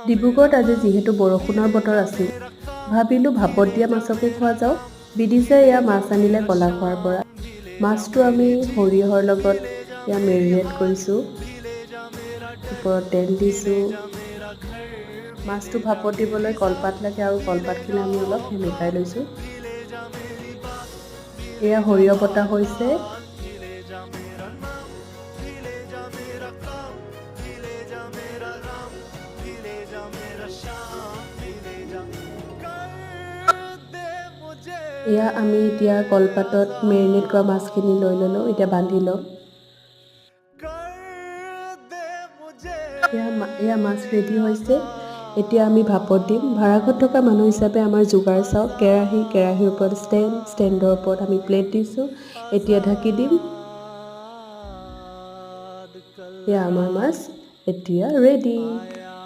ডিব্ৰুগড়ত আজি যিহেতু বৰষুণৰ বতৰ আছিল, ভাবিলোঁ ভাপত দিয়া মাছকে খোৱা যাওক। বিদিশাই এয়া মাছ আনিলে কলাখোৱাৰ পৰা। মাছটো আমি সৰিয়হৰ লগত এয়া মেৰিনেট কৰিছোঁ, ওপৰত তেল দিছোঁ। মাছটো ভাপত দিবলৈ কলপাত লাগে আৰু কলপাতখিনি আমি অলপ সেমেকাই লৈছোঁ। এয়া সৰিয়হ বটা হৈছে। এয়া আমি এতিয়া কলপাতত মেৰিনেট কৰা মাছখিনি লৈ ল'লোঁ, এতিয়া বান্ধি ল'ম। এয়া মাছ ৰেডি হৈছে। এতিয়া আমি ভাপত দিম। ভাড়াঘৰত থকা মানুহ হিচাপে আমাৰ যোগাৰ চাওক। কেৰাহী, কেৰাহীৰ ওপৰত ষ্টেণ্ড, ষ্টেণ্ডৰ ওপৰত আমি প্লেট দিছোঁ। এতিয়া ঢাকি দিম। এয়া আমাৰ মাছ এতিয়া ৰেডি।